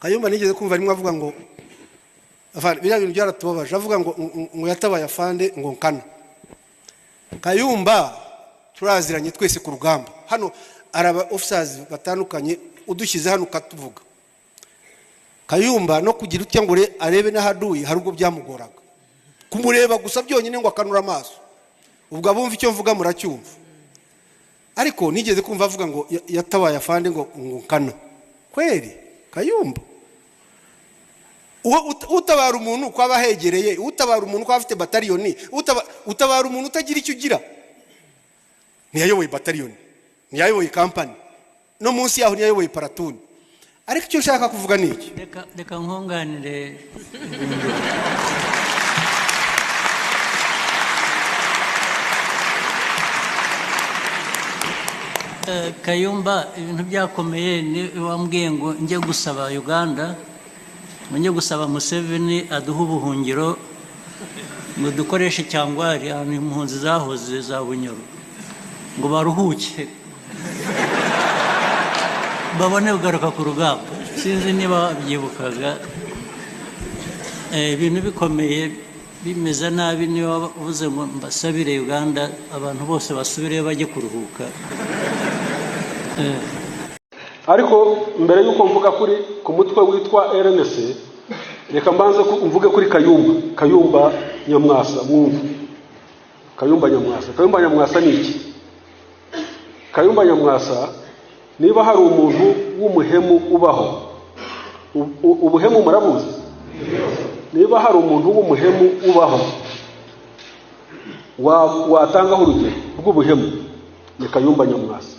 Kayumba nigeze kumva rimwe avuga ngo afande, biriya bintu byaratubabaje, avuga ngo yatabaye afande ngo nkana. Kayumba turaziranye twese ku rugamba. Hano hari aba officers batandukanye, udushyize hano ukatuvuga. Kayumba no kugira utya ngo arebe n'ahaduye, hari ubwo byamugoraga kumureba gusa byonyine, ngo akanura amaso. Ubwo abumva icyo mvuga muracyumva. Ariko nigeze kumva avuga ngo yatabaye afande ngo nkana. Kweri Kayumba, utabara umuntu uko aba ahegereye, utabara umuntu uko aba afite bataliyoni, utabara umuntu utagira icyo ugira. Ntiyayoboye bataliyoni, ntiyayoboye kampani, no munsi yaho ntiyayoboye platoon. Ariko icyo nshaka kuvuga ni iki? Reka nkunganire. Kayumba, ibintu byakomeye ni wambwiye ngo njye gusaba Uganda, ngo njye gusaba Museveni aduhe ubuhungiro, ngo dukoreshe cyangwari ahantu impunzi zahoze za Bunyoro, ngo baruhuke babone kugaruka ku rugamba. Sinzi niba babyibukaga. Ibintu bikomeye bimeze nabi, niba uvuze ngo mbasabire Uganda, abantu bose basubireyo bajye kuruhuka. Ariko mbere y'uko mvuga kuri ku mutwe witwa RNC, reka mbanze mvuge kuri Kayumba. Kayumba Nyamwasa, mwumve Kayumba Nyamwasa. Kayumba Nyamwasa ni iki? Kayumba Nyamwasa, niba hari umuntu w'umuhemu ubaho, ubuhemu murabuzi? Niba hari umuntu w'umuhemu ubaho watangaho urugero rw'ubuhemu, ni Kayumba Nyamwasa.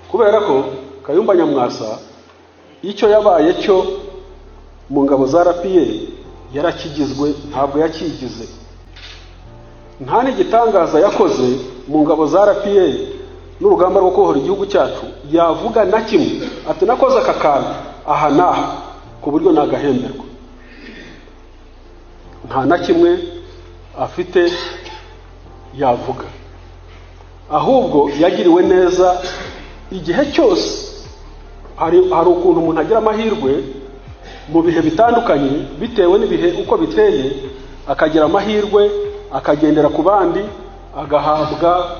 Kubera ko Kayumba Nyamwasa icyo yabaye cyo mu ngabo za RPA yarakigizwe, ntabwo yakigize. Nta n'igitangaza yakoze mu ngabo za RPA n'urugamba rwo kubohora igihugu cyacu yavuga na kimwe ati nakoze aka kantu aha n'aha ku buryo nagahemberwa. Nta na kimwe afite yavuga, ahubwo yagiriwe neza igihe cyose. Hari ukuntu umuntu agira amahirwe mu bihe bitandukanye, bitewe n'ibihe uko biteye, akagira amahirwe akagendera ku bandi, agahabwa,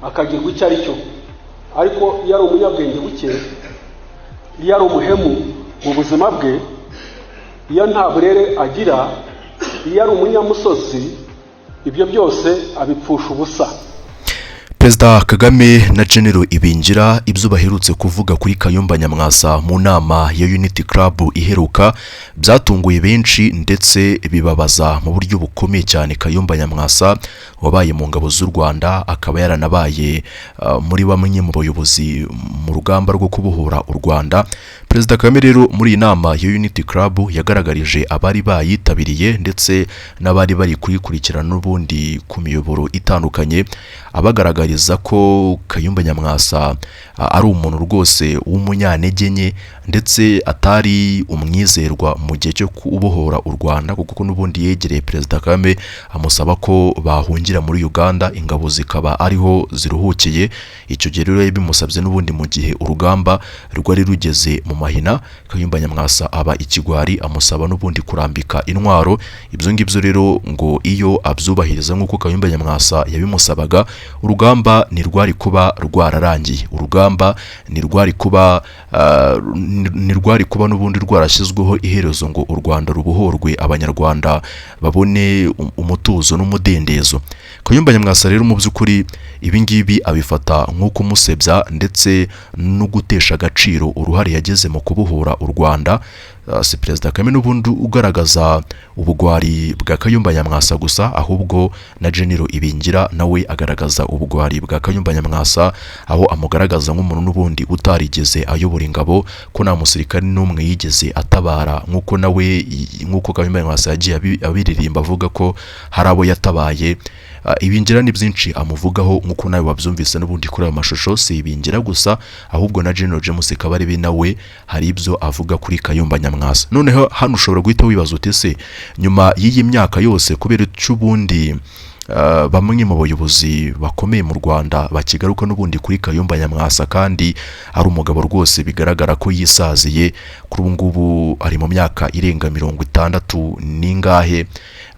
akagirwa icyo ari cyo. Ariko iyo ari umunyabwenge buke, iyo ari umuhemu mu buzima bwe, iyo nta burere agira, iyo ari umunyamusozi, ibyo byose abipfusha ubusa. Perezida Kagame na General Ibingira, ibyo baherutse kuvuga kuri Kayumba Nyamwasa mu nama ya Unity Club iheruka byatunguye benshi, ndetse bibabaza mu buryo bukomeye cyane Kayumba Nyamwasa wabaye mu ngabo z'u Rwanda, akaba yaranabaye muri bamwe mu bayobozi mu rugamba rwo kubohora u Rwanda. Perezida Kagame rero muri iyi nama ya Unity Club yagaragarije abari bayitabiriye ndetse n'abari bari kuyikurikirana n'ubundi ku miyoboro itandukanye, abagaragariza ko Kayumba Nyamwasa ari umuntu rwose w'umunyantege nke, ndetse atari umwizerwa mu gihe cyo kubohora u Rwanda, kuko n'ubundi yegereye Perezida Kagame amusaba ko bahungira muri Uganda, ingabo zikaba ariho ziruhukiye. Icyo gihe rero bimusabye n'ubundi mu gihe urugamba rwari rugeze mu mahina, Kayumba Nyamwasa aba ikigwari, amusaba n'ubundi kurambika intwaro. Ibyo ngibyo rero ngo iyo abyubahiriza nk'uko Kayumba Nyamwasa yabimusabaga, urugamba ntirwari kuba rwararangiye, urugamba ntirwari kuba n'ubundi rwarashyizweho iherezo ngo u Rwanda rubohorwe, Abanyarwanda babone umutuzo n'umudendezo. Kayumba Nyamwasa rero mu by'ukuri ibi ngibi abifata nko kumusebya ndetse no gutesha agaciro uruhare yagize mu kubohora u Rwanda. Si Perezida Kagame n'ubundi ugaragaza ubugwari bwa Kayumba Nyamwasa gusa, ahubwo na General Ibingira nawe agaragaza ubugwari bwa Kayumba Nyamwasa, aho amugaragaza nk'umuntu n'ubundi utarigeze ayobora ingabo, ko nta musirikare n'umwe yigeze atabara, nk'uko nawe nk'uko Kayumba Nyamwasa yagiye abiririmba avuga ko hari abo yatabaye. Ibingira ni byinshi amuvugaho nk'uko nawe wabyumvise n'ubundi kuri ayo mashusho. Si Ibingira gusa, ahubwo na General James Kabarebe nawe hari ibyo avuga kuri Kayumba Nyamwasa. Noneho hano ushobora guhita wibaza uti se nyuma y'iyi myaka yose, kubera icyo ubundi bamwe mu bayobozi bakomeye mu Rwanda bakigaruka n'ubundi kuri Kayumba Nyamwasa, kandi ari umugabo rwose bigaragara ko yisaziye kuri ubu ngubu? ari mu myaka irenga 60 n'ingahe,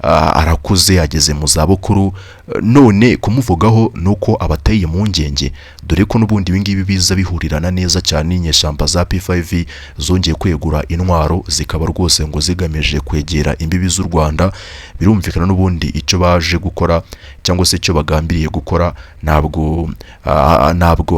arakuze, ageze mu zabukuru. None kumuvugaho ni uko abateye impungenge, dore ko n'ubundi ibi ngibi biza bihurirana neza cyane n'inyeshyamba za P5 zongeye kwegura intwaro, zikaba rwose ngo zigamije kwegera imbibi z'u Rwanda. Birumvikana n'ubundi icyo baje gukora cyangwa se icyo bagambiriye gukora ntabwo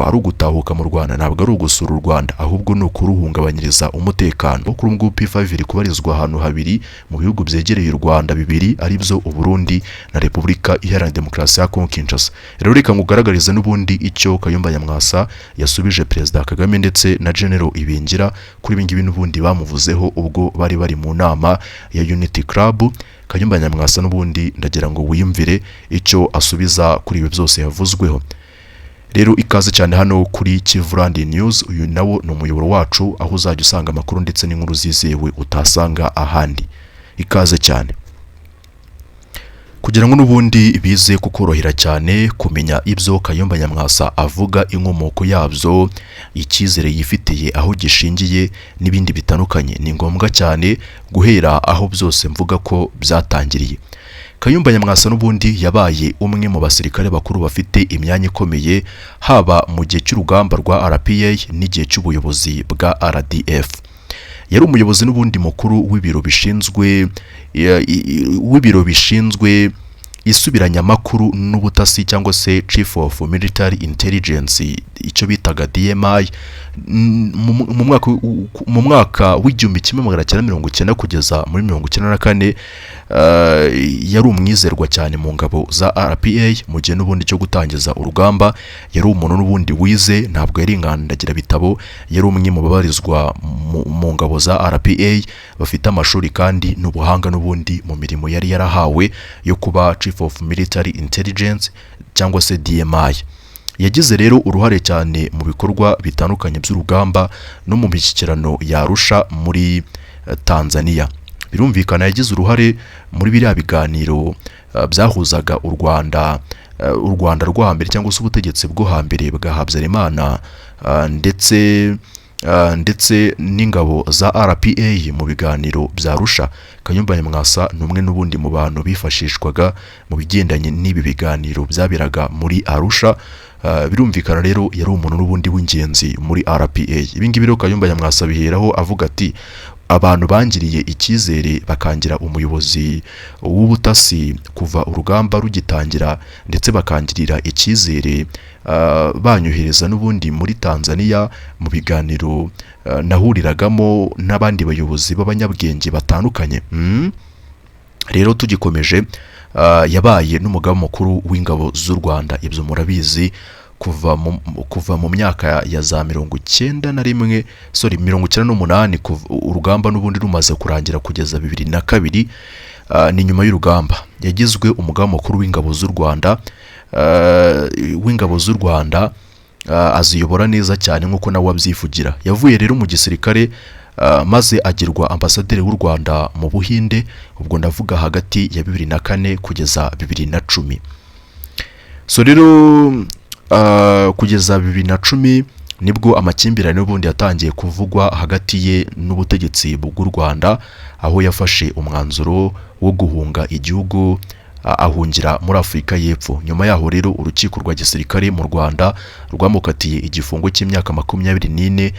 ari ugutahuka mu Rwanda, ntabwo ari ugusura u Rwanda, ahubwo ni ukuruhungabanyiriza umutekano. Kuri ubu ngubu P5 iri kubarizwa ahantu habiri mu bihugu byegereye u Rwanda bibiri, ari byo Uburundi na Repubulika Iharanira Demokarasi ya Kongo Kinshasa. Rero reka ngugaragarize n'ubundi icyo Kayumba Nyamwasa yasubije Perezida Kagame ndetse na General Ibingira kuri ibi ngibi n'ubundi bamuvuzeho ubwo bari bari mu nama ya Unity Club. Kayumba Nyamwasa n'ubundi ndagira ngo wiyumvire icyo asubiza kuri ibi byose yavuzweho. Rero ikaze cyane hano kuri Kivurandi News, uyu nawo ni umuyoboro wacu aho uzajya usanga amakuru ndetse n'inkuru zizewe utasanga ahandi. Ikaze cyane. Kugira ngo n'ubundi bize kukorohera cyane kumenya ibyo Kayumba Nyamwasa avuga, inkomoko yabyo, icyizere yifitiye, aho gishingiye n'ibindi bitandukanye, ni ngombwa cyane guhera aho byose mvuga ko byatangiriye. Kayumba Nyamwasa n'ubundi yabaye umwe mu basirikare bakuru bafite imyanya ikomeye, haba mu gihe cy'urugamba rwa RPA n'igihe cy'ubuyobozi bwa RDF. Yari umuyobozi n'ubundi mukuru w'ibiro bishinzwe isubiranyamakuru n'ubutasi, cyangwa se Chief of Military Intelligence, icyo bitaga DMI, mu mwaka w'1990 kugeza muri 94. Yari umwizerwa cyane mu ngabo za RPA mu gihe n'ubundi cyo gutangiza urugamba. Yari umuntu n'ubundi wize, ntabwo yari inkandagira bitabo. Yari umwe mu babarizwa mu ngabo za RPA bafite amashuri kandi n'ubuhanga n'ubundi mu mirimo yari yarahawe yo kuba Chief of Military Intelligence cyangwa se DMI. Yagize rero uruhare cyane mu bikorwa bitandukanye by'urugamba no mu mishyikirano yarusha muri Tanzania. Birumvikana yagize uruhare muri biriya biganiro byahuzaga u Rwanda rwo hambere, cyangwa se ubutegetsi bwo hambere bwa Habyarimana, ndetse n'ingabo za RPA mu biganiro bya Arusha. Kayumba Nyamwasa ni umwe n'ubundi mu bantu bifashishwaga mu bigendanye n'ibi biganiro byaberaga muri Arusha. Birumvikana rero yari umuntu n'ubundi w'ingenzi muri RPA. Ibi ngibi rero Kayumba Nyamwasa biheraho avuga ati: "Abantu bangiriye icyizere bakangira umuyobozi w'ubutasi kuva urugamba rugitangira, ndetse bakangirira icyizere banyohereza n'ubundi muri Tanzania mu biganiro nahuriragamo n'abandi bayobozi b'abanyabwenge batandukanye." Rero tugikomeje, yabaye n'umugaba mukuru w'ingabo z'u Rwanda, ibyo murabizi, kuva mu myaka ya za 91, sorry, 98, kuva urugamba n'ubundi rumaze kurangira, kugeza 2002. Ni nyuma y'urugamba yagizwe umugaba mukuru w'ingabo z'u Rwanda, aziyobora neza cyane nk'uko nawe abyivugira. Yavuye rero mu gisirikare, maze agirwa ambasaderi w'u Rwanda mu Buhinde, ubwo ndavuga hagati ya 2004 kugeza 2010. So rero kugeza 2010 nibwo amakimbirane n'ubundi yatangiye kuvugwa hagati ye n'ubutegetsi bw'u Rwanda, aho yafashe umwanzuro wo guhunga igihugu, ahungira muri Afurika y'Epfo. Nyuma yaho rero urukiko rwa gisirikare mu Rwanda rwamukatiye igifungo cy'imyaka 24,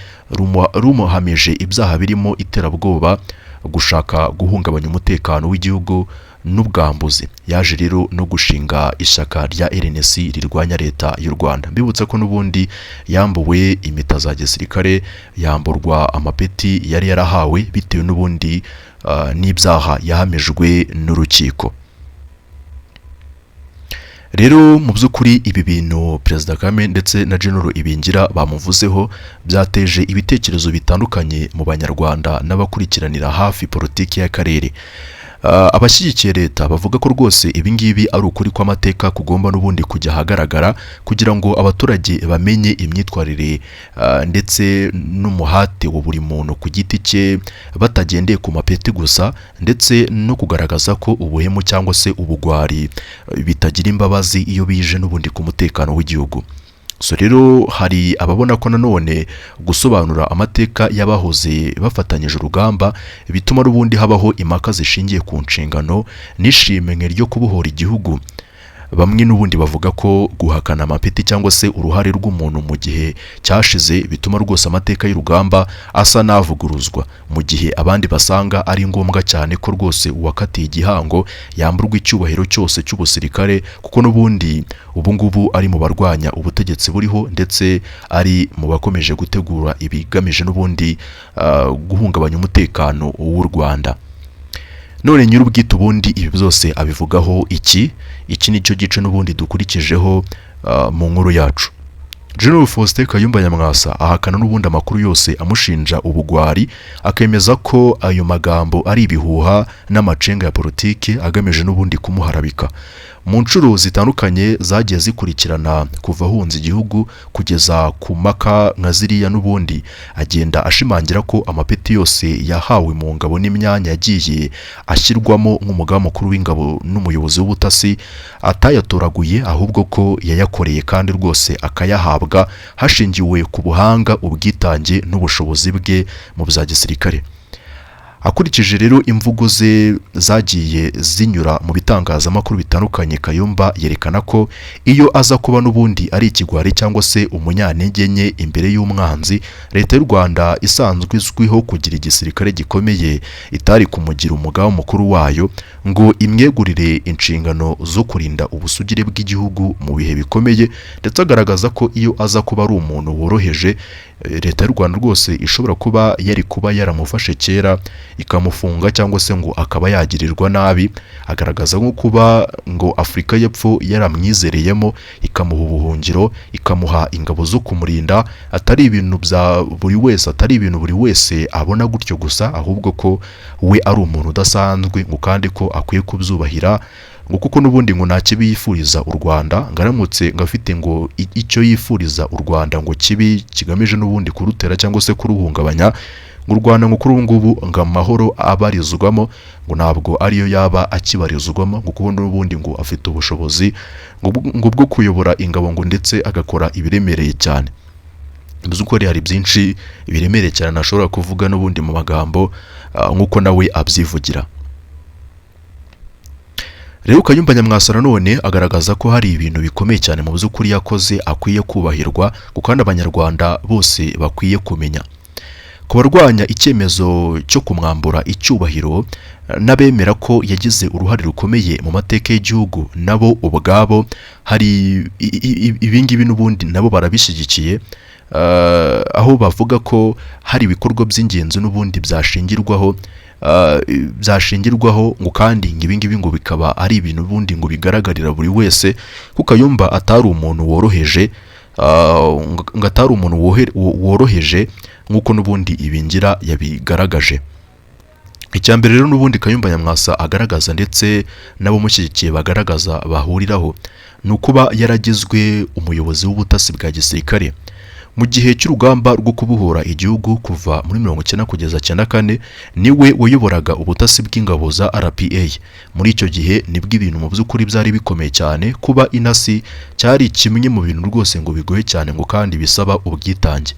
rumuhamije ibyaha birimo iterabwoba, gushaka guhungabanya umutekano w'igihugu n'ubwambuzi. Yaje rero no gushinga ishyaka rya RNC rirwanya leta y'u Rwanda. Mbibutsa ko n'ubundi yambuwe impeta za gisirikare, yamburwa amapeti yari yarahawe, bitewe n'ubundi n'ibyaha yahamijwe n'urukiko. Rero mu by'ukuri ibi bintu Perezida Kagame ndetse na General Ibingira bamuvuzeho byateje ibitekerezo bitandukanye mu Banyarwanda n'abakurikiranira hafi politiki y'akarere. Abashyigikiye leta bavuga ko rwose ibi ngibi ari ukuri kw'amateka kugomba n'ubundi kujya ahagaragara, kugira ngo abaturage bamenye imyitwarire ndetse n'umuhate wa buri muntu ku giti cye, batagendeye ku mapeti gusa, ndetse no kugaragaza ko ubuhemu cyangwa se ubugwari bitagira imbabazi iyo bije n'ubundi ku mutekano w'igihugu. So rero hari ababona ko nanone gusobanura amateka y'abahoze bafatanyije urugamba bituma n'ubundi habaho impaka zishingiye ku nshingano n'ishimwe ryo kubohora igihugu. Bamwe n'ubundi bavuga ko guhakana amapeti cyangwa se uruhare rw'umuntu mu gihe cyashize bituma rwose amateka y'urugamba asa n'avuguruzwa, mu gihe abandi basanga ari ngombwa cyane ko rwose uwakatiye igihango yamburwa icyubahiro cyose cy'ubusirikare, kuko n'ubundi ubu ngubu ari mu barwanya ubutegetsi buriho ndetse ari mu bakomeje gutegura ibigamije n'ubundi guhungabanya umutekano w'u Rwanda. None nyir'ubwite ubundi ibi byose abivugaho iki? Iki nicyo gice n'ubundi dukurikijeho mu nkuru yacu. General Faustin Kayumba Nyamwasa ahakana n'ubundi amakuru yose amushinja ubugwari, akemeza ko ayo magambo ari ibihuha n'amacenga ya politiki agamije n'ubundi kumuharabika. Mu nshuro zitandukanye zagiye zikurikirana kuva ahunze igihugu kugeza ku maka nka ziriya, n'ubundi agenda ashimangira ko amapeti yose yahawe mu ngabo n'imyanya yagiye ashyirwamo nk'umugaba mukuru w'ingabo n'umuyobozi w'ubutasi atayatoraguye, ahubwo ko yayakoreye kandi rwose akayahabwa hashingiwe ku buhanga, ubwitange n'ubushobozi bwe mu bya gisirikare. Akurikije rero imvugo ze zagiye zinyura mu bitangazamakuru bitandukanye, Kayumba yerekana ko iyo aza kuba n'ubundi ari ikigwari cyangwa se umunyantege nke imbere y'umwanzi, leta y'u Rwanda isanzwe izwiho kugira igisirikare gikomeye itari kumugira umugaba mukuru wayo ngo imwegurire inshingano zo kurinda ubusugire bw'igihugu mu bihe bikomeye. Ndetse agaragaza ko iyo aza kuba ari umuntu woroheje, leta y'u Rwanda rwose ishobora kuba yari kuba yaramufashe kera ikamufunga cyangwa se ngo akaba yagirirwa nabi. Agaragaza nko kuba ngo Afurika y'Epfo yaramwizereyemo ikamuha ubuhungiro, ikamuha ingabo zo kumurinda, atari ibintu bya buri wese, atari ibintu buri wese abona gutyo gusa, ahubwo ko we ari umuntu udasanzwe ngo kandi ko akwiye kubyubahira, ngo kuko n'ubundi ngo nta kibi yifuriza u Rwanda, ngo aramutse ngo afite ngo icyo yifuriza u Rwanda ngo kibi kigamije n'ubundi kurutera cyangwa se kuruhungabanya, ngo u Rwanda ngo kuri ubu ngubu ngo amahoro abarizwamo ngo ntabwo ariyo yaba akibarizwamo, ngo kuko n'ubundi ngo afite ubushobozi ngo bwo kuyobora ingabo ngo ndetse agakora ibiremereye cyane. Bivuze ko hari byinshi biremereye cyane ntashobora kuvuga n'ubundi mu magambo, nk'uko nawe abyivugira. Rero Kayumba Nyamwasa nanone agaragaza ko hari ibintu bikomeye cyane mu by'ukuri yakoze akwiye kubahirwa, ngo kandi abanyarwanda bose bakwiye kumenya. Ku barwanya icyemezo cyo kumwambura icyubahiro n'abemera ko yagize uruhare rukomeye mu mateka y'igihugu, nabo ubwabo hari ibingibi n'ubundi nabo barabishyigikiye, aho bavuga ko hari ibikorwa by'ingenzi n'ubundi byashingirwaho ngo kandi ngo ibingibi ngo bikaba ari ibintu ubundi ngo bigaragarira buri wese, kuko Kayumba atari umuntu woroheje, ngo atari umuntu woroheje nk'uko n'ubundi Ibingira yabigaragaje. Icya mbere rero n'ubundi Kayumba Nyamwasa agaragaza ndetse n'abamushyigikiye bagaragaza bahuriraho, ni ukuba yaragizwe umuyobozi w'ubutasi bwa gisirikare mu gihe cy'urugamba rwo kubohora igihugu kuva muri 90 kugeza 94. Niwe wayoboraga ubutasi bw'ingabo za RPA. Muri icyo gihe nibwo ibintu mu by'ukuri byari bikomeye cyane, kuba intasi cyari kimwe mu bintu rwose ngo bigoye cyane ngo kandi bisaba ubwitange.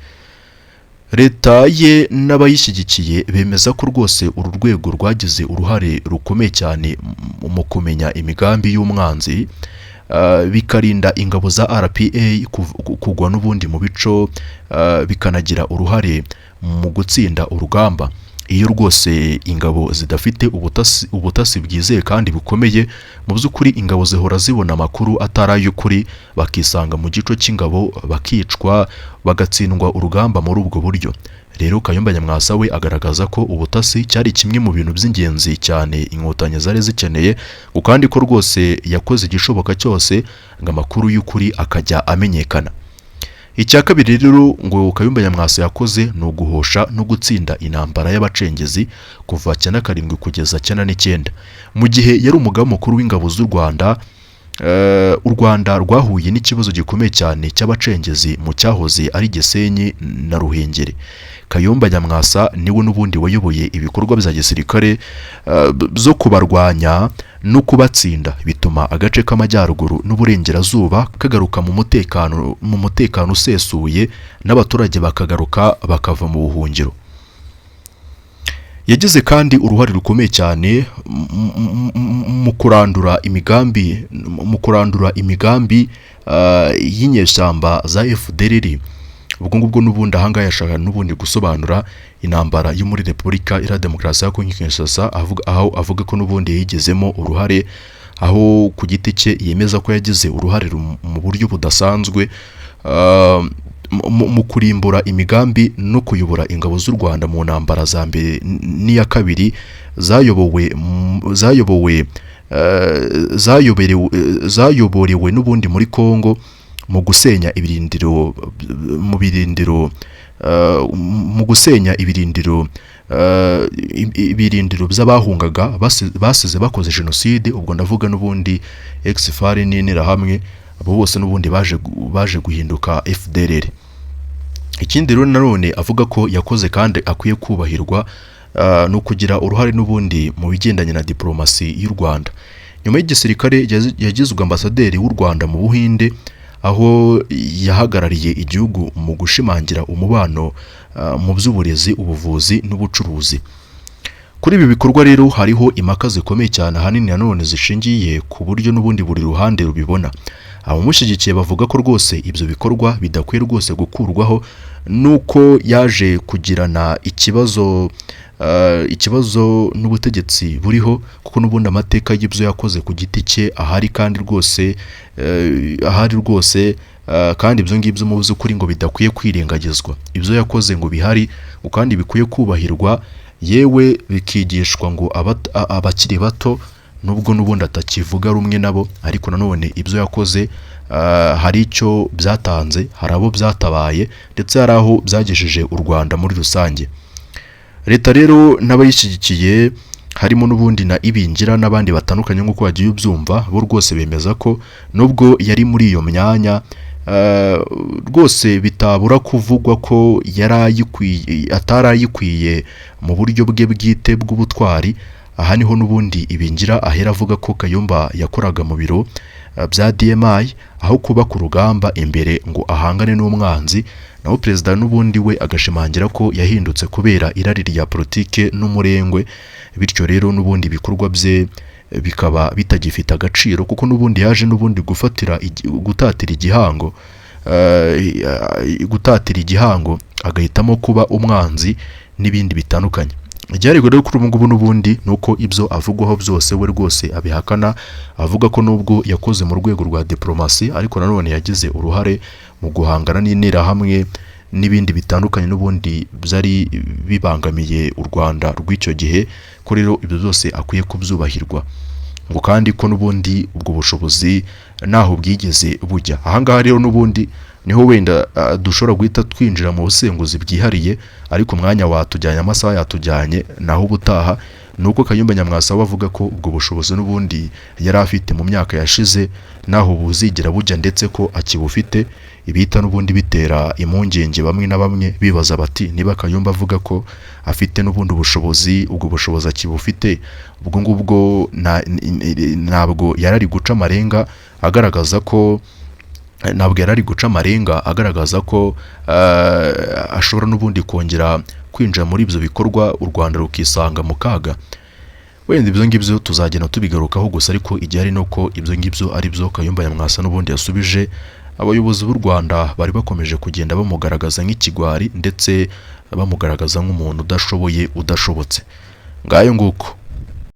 Leta ye n'abayishyigikiye bemeza ko rwose uru rwego rwagize uruhare rukomeye cyane mu kumenya imigambi y'umwanzi, bikarinda ingabo za RPA kugwa n'ubundi mu bico, bikanagira uruhare mu gutsinda urugamba. Iyo rwose ingabo zidafite ubutasi bwizeye kandi bukomeye, mu by'ukuri ingabo zihora zibona amakuru atari ay'ukuri, bakisanga mu gico cy'ingabo, bakicwa, bagatsindwa urugamba muri ubwo buryo. Rero Kayumba Nyamwasa we agaragaza ko ubutasi cyari kimwe mu bintu by'ingenzi cyane inkotanyi zari zikeneye, ngo kandi ko rwose yakoze igishoboka cyose ngo amakuru y'ukuri akajya amenyekana. Icya kabiri rero ngo Kayumba Nyamwasa yakoze ni uguhosha no gutsinda intambara y'abacengezi kuva 97 kugeza 99. Mu gihe yari umugaba mukuru w'ingabo z'u Rwanda, u Rwanda rwahuye n'ikibazo gikomeye cyane cy'abacengezi mu cyahoze ari Gisenyi na Ruhengeri. Kayumba Nyamwasa niwe n'ubundi wayoboye ibikorwa bya gisirikare byo kubarwanya no kubatsinda, bituma agace k'amajyaruguru n'uburengerazuba kagaruka mu mutekano usesuye, n'abaturage bakagaruka bakava mu buhungiro. Yagize kandi uruhare rukomeye cyane mu kurandura imigambi y'inyeshyamba za FDLR. Ubwo ngubwo n'ubundi ahangaha yashaka n'ubundi gusobanura intambara yo muri Repubulika Iharanira Demokarasi ya Kongo Kinshasa, avuga aho avuga ko n'ubundi yigezemo uruhare, aho ku giti cye yemeza ko yagize uruhare mu buryo budasanzwe mu kurimbura imigambi no kuyobora ingabo z'u Rwanda mu ntambara za mbere n'iya kabiri zayobowe zayoborewe n'ubundi muri Kongo, mu gusenya ibirindiro by'abahungaga basize bakoze jenoside. Ubwo ndavuga n'ubundi ex-FAR n'Interahamwe, abo bose n'ubundi baje guhinduka FDLR. Ikindi rero nanone avuga ko yakoze kandi akwiye kubahirwa ni ukugira uruhare n'ubundi mu bigendanye na diplomasi y'u Rwanda. Nyuma y'igisirikare yagizwe ambasaderi w'u Rwanda mu Buhinde, aho yahagarariye igihugu mu gushimangira umubano mu by'uburezi, ubuvuzi n'ubucuruzi. Kuri ibi bikorwa rero hariho impaka zikomeye cyane, ahanini nanone zishingiye ku buryo n'ubundi buri ruhande rubibona. Abamushyigikiye bavuga ko rwose ibyo bikorwa bidakwiye rwose gukurwaho nuko yaje kugirana ikibazo n'ubutegetsi buriho, kuko n'ubundi amateka y'ibyo yakoze ku giti cye ahari kandi rwose ahari rwose, kandi ibyo ngibyo mu by'ukuri ngo bidakwiye kwirengagizwa. Ibyo yakoze ngo bihari ngo kandi bikwiye kubahirwa, yewe bikigishwa ngo abakiri bato, nubwo n'ubundi atakivuga rumwe nabo, ariko nanone ibyo yakoze hari icyo byatanze, hari abo byatabaye, ndetse hari aho byagejeje u Rwanda muri rusange. Leta rero n'abayishyigikiye, harimo n'ubundi na Ibingira n'abandi batandukanye nk'uko wagiye ubyumva, bo rwose bemeza ko nubwo yari muri iyo myanya, rwose bitabura kuvugwa ko yari ayikwiye, atari ayikwiye mu buryo bwe bwite bw'ubutwari. Aha niho n'ubundi Ibingira ahera avuga ko Kayumba yakoraga mu biro bya DMI aho kuba ku rugamba imbere ngo ahangane n'umwanzi. Naho perezida n'ubundi we agashimangira ko yahindutse kubera irari rya politike n'umurengwe, bityo rero n'ubundi ibikorwa bye bikaba bitagifite agaciro, kuko n'ubundi yaje n'ubundi gufatira gutatira igihango, agahitamo kuba umwanzi n'ibindi bitandukanye. Igiharirwa rero kuri ubu ngubu n'ubundi ni uko ibyo avugwaho byose we rwose abihakana, avuga ko nubwo yakoze mu rwego rwa diplomasi, ariko nanone yagize uruhare mu guhangana n'Interahamwe n'ibindi bitandukanye n'ubundi byari bibangamiye u Rwanda rw'icyo gihe, ko rero ibyo byose akwiye kubyubahirwa, ngo kandi ko n'ubundi ubwo bushobozi ntaho bwigeze bujya. Ahangaha rero n'ubundi niho wenda dushobora guhita twinjira mu busesenguzi bwihariye, ariko umwanya watujyanye, amasaha yatujyanye. Naho ubutaha ni uko Kayumba Nyamwasa we avuga ko ubwo bushobozi n'ubundi yari afite mu myaka yashize naho buzigera bujya, ndetse ko akibufite, ibihita n'ubundi bitera impungenge bamwe na bamwe bibaza bati: "Niba Kayumba avuga ko afite n'ubundi bushobozi, ubwo bushobozi akibufite, ubwo ngubwo ntabwo yari ari guca amarenga agaragaza ko ashobora n'ubundi kongera kwinjira muri ibyo bikorwa, u Rwanda rukisanga mu kaga?" Wenda ibyo ngibyo tuzagenda tubigarukaho gusa, ariko igihari ni uko ibyo ngibyo ari byo Kayumba Nyamwasa n'ubundi yasubije abayobozi b'u Rwanda bari bakomeje kugenda bamugaragaza nk'ikigwari, ndetse bamugaragaza nk'umuntu udashoboye, udashobotse. Ngayo nguko.